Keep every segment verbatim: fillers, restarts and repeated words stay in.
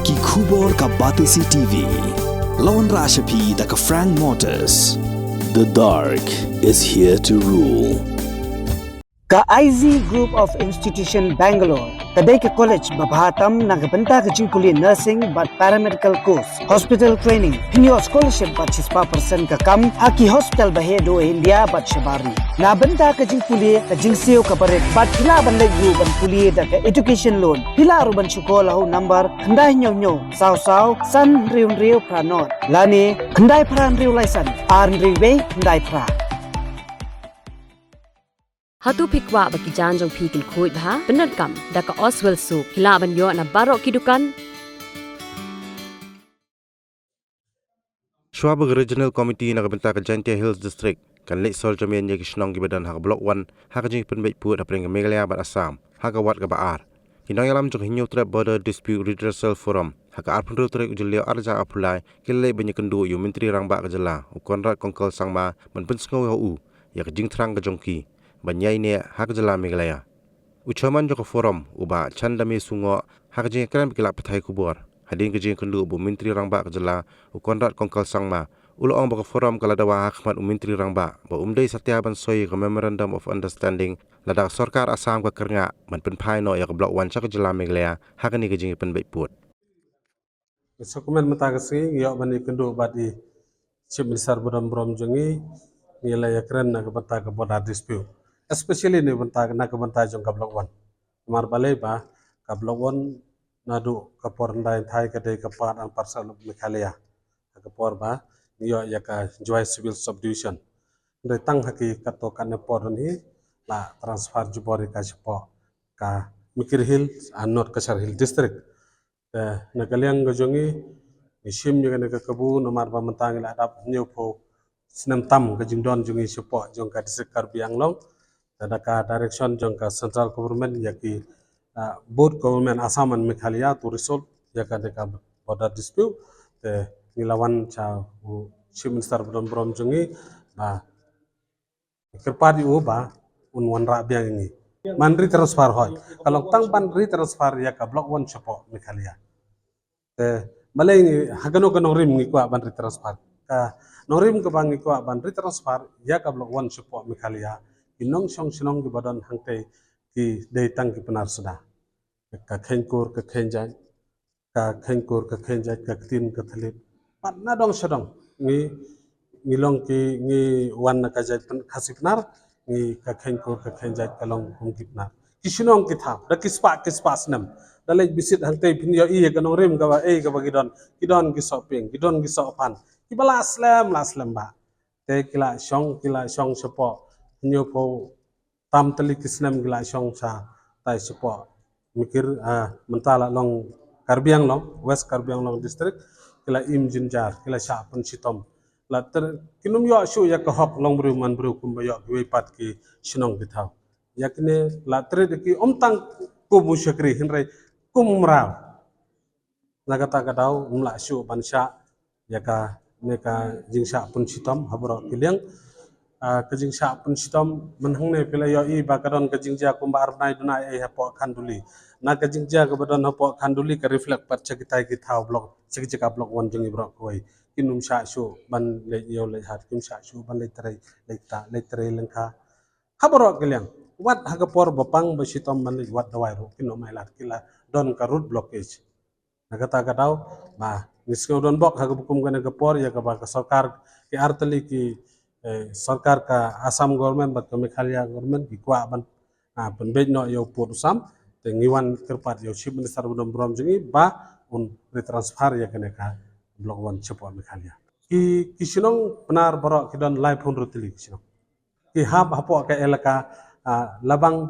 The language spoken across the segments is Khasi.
Ki khubor ka Batesi T V. La wanrah sha phi da ka Frank Motors. The dark is here to rule. Ka I Z Group of Institution Bangalore ka dei ka college ba bha tam na ka bynta ka jingpule nursing bad paramedical course, hospital training, pynïoh scholarship bad shispah percent ka kam ha ki hospital ba heh duh India bad shabar ri. Na bynta ka jingpule, ka jingsiew kaba rit bad phi lah ban leit ruh ban pule da ka education loan. Phi lah ruh ban shu call ha u number khyndai hynñiew hynñiew saw saw san hynriew hynriew phra nod lane khyndai phra hynriew lai san ar hynriew wei khyndai phra. Hato phi kwah ba ki jaiñ jong phi kin khuid bha? Pyndonkam da ka Oswell Soap. Phi lah ban ïoh na baroh ki dukan. Shuwa ba ka Regional Committee na ka bynta ka Jaintia Hills District kan leit sor jamin ïa ki shnong kiba don ha ka Block One ha ka jingpynbeit pud hapdeng ka Meghalaya bad Assam ha ka wad kaba ar, ki nongïalam jong ka Hynñiewtrep Border Dispute Redressal Forum ha ka arphew hynriew tarik u Jylliew arhajar arphew lai ki la leit ban ïakynduh ïa u Myntri Rangbah ka jylla u Conrad Kongkal Sangma ban pynsngew ïa u ïa ka jingthrang ka jong ki ban ïaineh ha ka jylla Meghalaya. U Chairman jong ka Forum u Bah Chandame Sungoh ha ka jingïakren bad ki lad pathai khubor hadien ka jingïakynduh bad u Myntri Rangbah ka jylla u Conrad Kongkal Sangma, u la ong ba ka Forum ka la dawa ha khmat u Myntri Rangbah ba um dei satia ban soi ïa ka Memorandum of Understanding lada ka sorkar Assam ka kyrngah ban pynphai noh ïa ka Block One sha ka jylla Meghalaya ha kane ka jingïapynbeit pud. Sa kumne mynta ka sngi ngi ïoh ban ïakynduh bad i Chief Minister ba don burom jong ngi, ngi la ïakren na ka bynta ka border dispute, especially na ka bynta, na ka bynta jong ka Block One. Namar balei ba ka Block One naduh ka por hyndai hynthai ka dei ka part and parcel of Meghalaya. Ha ka por ba ngi ïoh ïa ka Jowai Civil Subdivision, hynrei tang ha ki katto katne por don hi la transfer jubor ïa ka shapoh ka Mikir Hills and North Cachar Hills District. Te na ka liang ka jong ngi, ngi shim ïa kane ka kabu namar ba mynta ngi la dap hynñiewphew snem tam ka jingdon jong ngi shapoh jong ka District Karbi Anglong. Te da ka direction jong ka Central Government ïa ki, ah, both Government Assam and Meghalaya to resolve ïa kane ka border dispute. Te ngi la wan sha u Chief Minister ba don burom jong ngi ba kyrpad ïa u ba un wanrah biang ïa ngi ban retransfer hoi. Ka long tang ban retransfer ïa ka Block One shapoh Meghalaya. Te balei ngi, ha kano ka nongrim ngi kwah ban retransfer? Ka nongrim kaba ngi kwah ban retransfer ïa ka Block One shapoh Meghalaya, ki nongshong shnong kiba don hangtei ki dei tang ki Pnar suda. Ka kheiñ kur, ka kheiñ jaiñ, ka kheiñ kur, ka kheiñ jaiñ, ka ktien, ka thylliej. Bad na dong sha dong ngi, ngi long ki, ngi wan na ka jait Khasi Pnar, ngi ka kheiñ kur, ka kheiñ jaiñ ka long kum ki Pnar. Ki shnong ki thaw da ki spah ki spah snem. Da leit visit hangtei phin ïohi ïa ka nongrim kaba ei kaba ki don. Ki don ki sohpieng, ki don ki sohpan, kiba la slem la slem ba te ki la shong, ki la shong shapoh hynñiewphew tam tylli ki snem ki la shong shatai shapoh Mikir, ah, mynta la long Karbi Anglong, West Karbi Anglong District, ki la im jynjar, ki la shah pynshitom. La ter, kin ym ïoh shuh ïa ka hok long briew man briew kumba ïoh kiwei pat ki shnong ki thaw. Ïa kine la treat ïa ki ym tang kum u shakri hynrei kum u mraw. Na kata ka daw ym lah shuh ban shah ïa kane ka jingshah pynshitom ha baroh ki liang. Ah, ka jingshah pynshitom, mynta hangne phi la ïohi ba ka don ka jingjia kumba ar bnai duna ei hapoh Khanduli. Na ka jingjia kaba don hapoh Khanduli ka reflect pat sha kitai ki thaw Block, sha ki jaka Block One jong ngi baroh kawei. Kin ym shah shuh ban leit ïew leit hat, kin ym shah shuh ban leit trei leit ta, leit trei lyngkha ha baroh ki liang. Wat ha ka por ba pang ba shitom ban leit wad dawai ruh kin ym ai lad, ki la don ka road blockage. Na kata ka daw ba ngi sngew donbok ha kaba kum kane ka por ïa kaba ka sorkar, ki artylli ki, eh, sorkar ka Assam Government bad ka Meghalaya Government ki kwah ban, ah, pynbeit noh ïa u pud u sam. Te ngi wan kyrpad ïa u Chief Minister ba don burom jong ngi ba un retransfer ïa kane ka Block One shapoh Meghalaya. Ki, ki shnong Pnar baroh ki don laiphew hynriew tylli ki shnong. Ki hap hapoh ka elaka, ah, Labang,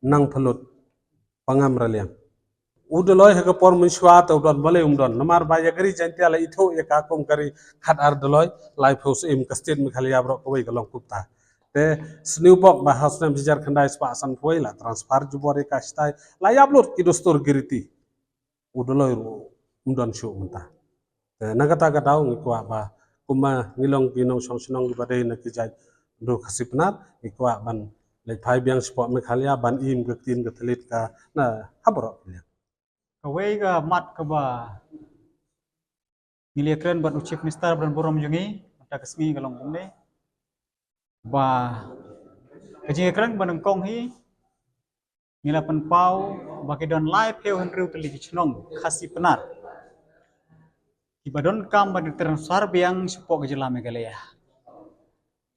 Nangphalut, Pangam, Raliang. U Dolloi ha ka por mynshuwa te u don, balei um don? Namar ba ïa ka ri Jaintia la ithuh ïa ka kum ka ri khatar Dolloi, laiphew syiem, ka state Meghalaya baroh kawei ka long kumta. Te sniewbok ba ha u snem hajar khyndai spah sanphew wei la transfer jubor ïa ka shatai, la ïap lut ki dustur ki riti. U Dolloi ruh um don shuh mynta. Te na kata ka daw ngi kwah ba kumba ngi long ki nongshong shnong kiba dei na ki jait Bru Khasi Pnar, ngi kwah ban leit phai biang shapoh Meghalaya ban im ka ktien ka thylliej ka na ha baroh ki liang. Kawei ka mat kaba Ngi la ïakren bad u Chief Minister ba don burom jong ngi, mynta ka sngi ka long kumne. Ba ka jingïakren ba nyngkong hi, ngi la pynpaw ba ki don laiphew hynriew tylli ki shnong Khasi Pnar kiba donkam ban transfer biang shapoh ka jylla Meghalaya.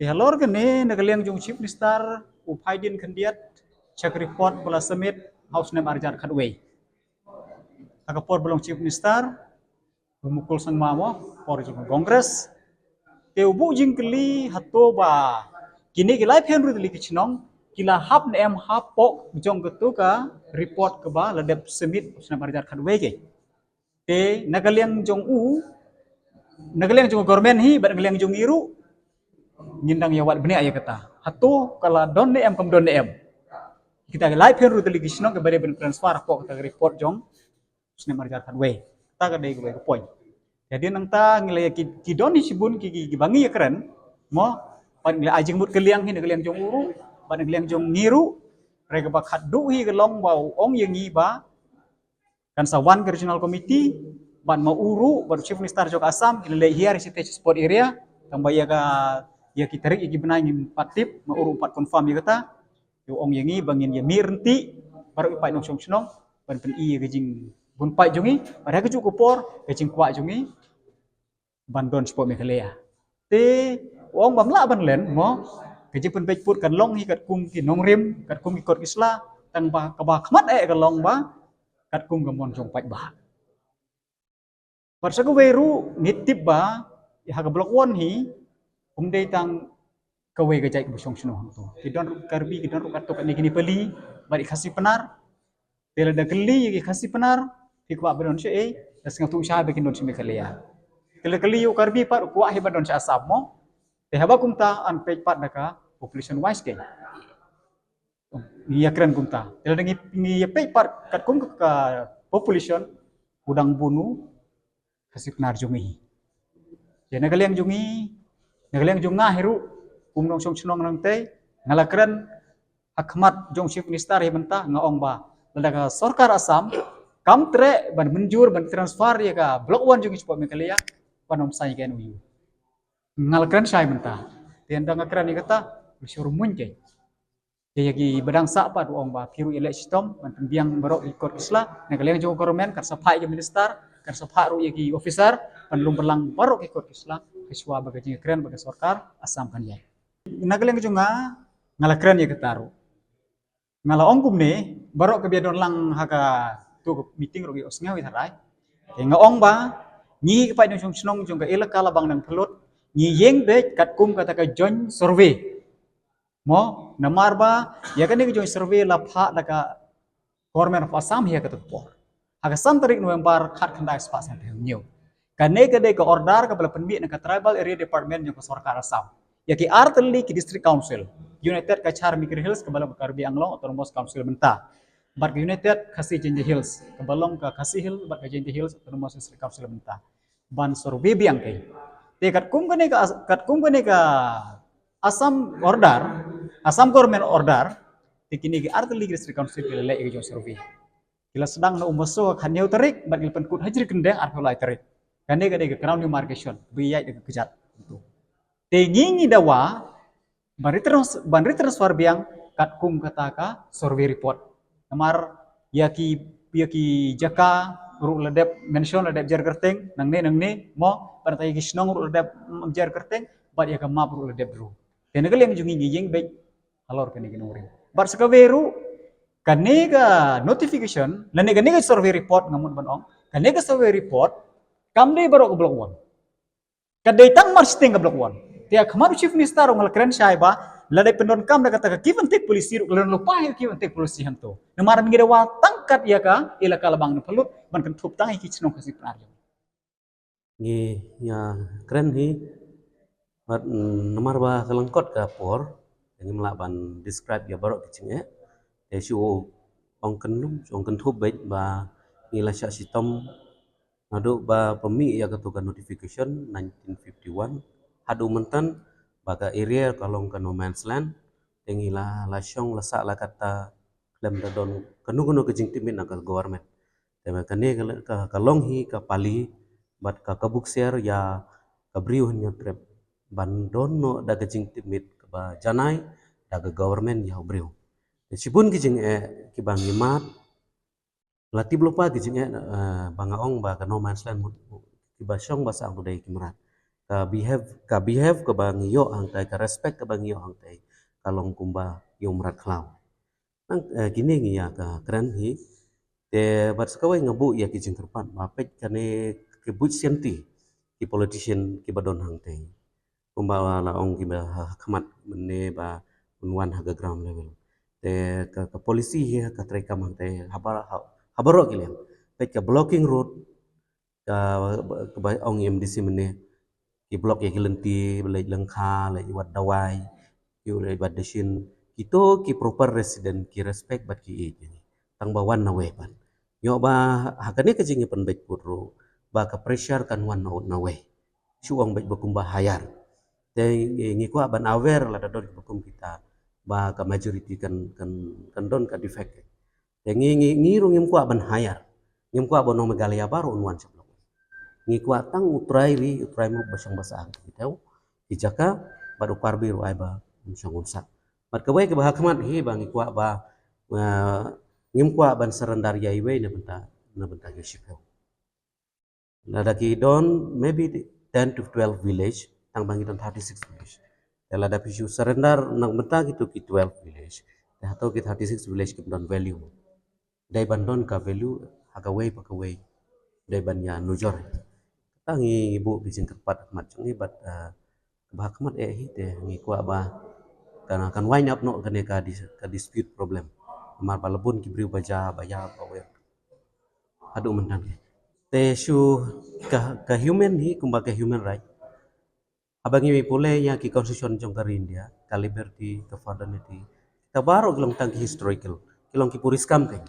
Te halor kane, na ka liang jong u Chief Minister u phai dien khyndiat sha ka report ba la submit ha u snem ar hajar khatwei. Ha ka por ba long Chief Minister u Mukul Sangma, mo, por jong ka Congress. Te u buh jingkylli hato ba kine ki laiphew hynriew tylli ki shnong ki la hap ne em hapoh jong katu ka report kaba la dep submit ha u snem ar hajar khatwei ke. Te na ka liang jong u, na ka liang jong u government hi bad na ka liang jong ngi ruh, ngin dang ïa wad bniah ïa kata, hato ka la don ne em kam don ne em. Kita ki laiphew hynriew tylli ki shnong kiba dei ban transfer hapoh kata ka report jong u snem ar hajar khatwei. Kata ka dei kawei ka point. Te hadien nangta ngi la ïa ki, ki don hi shibun ki, ki, kiba ngi ïakren, mo, bad ngi la ai jingmut ka liang hi na ka liang jong u ruh bad na ka liang jong ngi ruh. Hynrei kaba khatduh hi ka long ba u ong ïa ngi ba kan sa wan ka regional committee, bad ma u ruh bad u Chief Minister jong ka Assam kin leit hiar sha sport area, tang ba ïa ka, ïa ki tarik ïa ki bnai ngim pat tip, ma u ruh pat confirm ïa kata. Te u ong ïa ngi ba ngin ïa mih ryntih baroh ki paid nongshong shnong ban pyni ïa ka jingbun paid jong ngi, bad ha kajuh ka por ka jingkwah jong ngi ban don shapoh Meghalaya. Te u ong ba ym lah ban len, mo, ka jingpynbeit pud kan long hi katkum ki nongrim, katkum ki kot ki sla, tang ba kaba khmat eh ka long ba katkum ka mon jong paidbah. Bad sa kawei ruh ngi tip ba ïa ha ka Block One hi um dei tang kawei ka jait kaba shong shnong hangto. Ki don ruh Karbi, ki don ruh katto katne ki Nepali bad ki Khasi Pnar. Te lada kylli ïa ki Khasi Pnar, phi kwah ba don shaei, da sngewthuh shai ba kin don sha Meghalaya. Te lada kylli ïa u Karbi pat, u kwah hi ba don sha Assam, mo. Te haba kumta yn peit pat da ka population wise ke. Ngi ïakren kumta. Te lada ngi, ngi ïa peit pat katkum ka, ka population, u dang bun u Khasi Pnar jong ngi. Te na ka liang jong ngi, na ka liang jong nga hi ruh, kum nongshong shnong nangtei, nga la kren ha khmat jong Chief Minister hi mynta, nga ong ba lada ka sorkar Assam kam treh ban mynjur ban transfer ïa ka Block One jong ngi shapoh Meghalaya, ban ym sign ïa ka M O U. Nga la kren shai mynta. Te ynda nga kren ïa kata, u shu rung muiñ ke. Te ïa kiba dang sah pat u ong ba phi ruh ïaleh shitom ban pynbiang baroh ki kot ki sla. Na ka liang jong ka government kan sa phah ïa ki minister, kan sa phah ruh ïa ki officer ban lum bynlang baroh ki kot ki sla, ha shuwa ba ka jingkren bad ka sorkar Assam kan ïaid. Na ka liang jong nga, nga la kren ïa kata ruh. Nga la ong kumne, baroh kiba ïadon lang ha katu ka meeting ruh ki ïohsngew ïa tharai. Te nga ong ba ngi ki paid nongshong shnong jong ka Elaka Labang Nongphyllud, ngi ïeng beit katkum kata ka joint survey. Mo, namar ba ïa kane ka joint survey la phah da ka Government of Assam hi ha kata ka por. Ha ka san tarik November khatkhyndai spah sanphew hynñiew. Kane ka dei ka order kaba la pynmih na ka Tribal Area Department jong ka sorkar Assam ïa ki artylli ki District Council, United Cachar Mikir Hills kaba long ka Karbi Anglong Autonomous Council mynta, bad ka United Khasi Jaintia Hills kaba long ka Khasi Hills bad ka Jaintia Hills Autonomous District Council mynta, ban survey biang ki. Te katkum kane ka, katkum kane ka Assam order, Assam government order, te kine ki artylli ki District Council ki la leh ïa ka joint survey. Ki la sdang na u Maso ha ka hynñiew tarik, bad ki la pynkut ha Jri Kyndeng arphew lai tarik. Kane ka dei ka crown demarcation ba ïaid da ka kjat. Te ngi ngi dawa ban retrans-, ban retransfer biang katkum kata ka survey report. Namar ïa ki, ïa ki jaka ruh la dep mention, la dep jer kyrteng, nangne nangne, mo, bad ïa ki shnong ruh la dep, mm, jer kyrteng, bad ïa ka map ruh la dep draw. Te na ka liang jong ngi ngi ïeng beit halor kane ka nongrim. Bad sa kawei ruh, kane ka notification, lane kane ka survey report nga mut ban ong, kane ka survey report kam dei baroh ka Block One. Ka dei tang marshiteng ka Block One. Te ha khmat u Chief Minister nga la kren shai ba lada pyndonkam da kata ka give and take policy ruh, ka la don lypa ïa ka give and take policy hangto. Namar ngi dawa tang kat ïa ka Elaka Labang Nongphyllud ban kynthup tang ïa ki shnong Khasi Pnar. Ngi ïa kren hi, bad, mm, namar ba ka lyngkot ka por, ngim lah ban describe ïa baroh ki jingeh. Te shu ong kynlum, shu ong kynthup beit ba ngi la shah shitom naduh ba pynmih ïa katu ka notification nineteen fifty-one haduh mynta, ba ka area ka long ka no man's land. Te ngi la, la shong la sah la katta khlem da don kano kano ka jingtipmit na ka government. Te ba kane ka, ka, ka long hi ka pali bad ka kabu ksiar ïa ka briew Hynñiewtrep ban don noh da ka jingtipmit kaba janai da ka government ïa u briew. Te shibun ki jingeh kiba ngi mad, la tip lypa ki jingeh, eh, ba nga ong ba ka no man's land mut kiba shong ba sah mut dei ki mrad. Ka behave, ka behave kaba ngi ïoh hangtai, ka respect kaba ngi ïoh hangtai, ka long kumba ïa u mrad khlaw. Nang, eh, kine ngi ïa ka kren hi. Te bad sa kawei nga buh ïa ki jingkyrpad ba peit kane ki buit sianti ki politician kiba don hangtai. Kumba la ong kiba ha, ha khmat mynne ba un wan ha ka ground level. Te ka, ka policy hi ha ka treikam hangtai ha bar-, ha, ha baroh ki liang. Peit ka blocking road, ka, kaba ong M D C mynne, ki block ïa ki lynti, leit lyngkha, leit wad dawai, ki leit wad dashin, kito ki proper resident ki respect bad ki ïeit ïa ngi. Tang ba wan na wei pat. Ïoh ba ha kane ka jingïapynbeit put ruh ba ka pressure kan wan na, na wei. Shu ong beit ba kumba hire. Te ngi, ngi kwah ban aware lada don kiba kum kita ba ka majority kan, kan, kan don ka defect. Te ngi, ngi, ngi ruh ngim kwah ban hire. Ngim kwah ba u nong Meghalaya baroh un wan sha Blok. Ngi kwah tang u trai ri, u trai mut ba shong ba sah ha kita ki jaka, bad u parbi ruh ai ba un shong un sah. Bad kawei kaba ha khmat hi ba ngi kwah ba, eh, ngim kwah ban surrender ïa iwei na bynta, na bynta ki shiphew. Lada ki don maybe ten to twelve village, tang ba ngi don thirty-six village. Te lada phi shu surrender na bynta kito ki twelve village, te hato ki thirty-six village kim don value? Dei ban don ka value ha kawei pa kawei. Dei ban ïa nujor. Tang ngi buh ki jingkyrpad ha khmat jong ngi bad, eh, kaba ha khmat eh hi te ngi kwah ba kan, kan wind up noh kane ka dis-, ka dispute problem. Namar ba la bun ki briew ba jia, ba ïap, ba wer haduh mynta. Te shu ka, ka human hi kumba ka human right. Haba ngi pule ïa ki constitution jong ka ri India, ka liberty, ka fraternity, kita baroh ki long tang ki historical, ki long ki puriskam kein.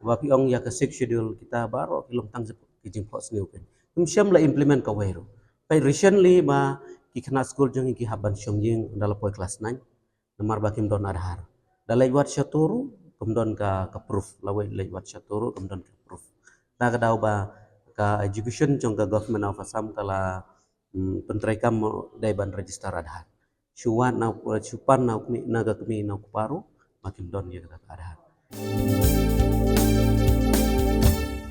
Ba phi ong ïa ka Sixth Schedule, kita baroh ki long tang ki jingphohsniew kein. Ngim shym la implement kawei ruh. Peit recently ba ki khynnah skul jong ngi ki hap ban shong ïing ynda la poi klas nine. Namar ba kim don Aadhaar. Da leit wad shato ruh, kim don ka, ka proof. Lawei leit wad shato ruh, kim don ka proof. Da ka daw ba ka education jong ka Government of Assam ka la, mm, pyntreikam dei ban register Aadhaar. Shu wad na, shu pan na u kmie, na ka kmie na u kpa ruh, ma kim don ïa ka Aadhaar.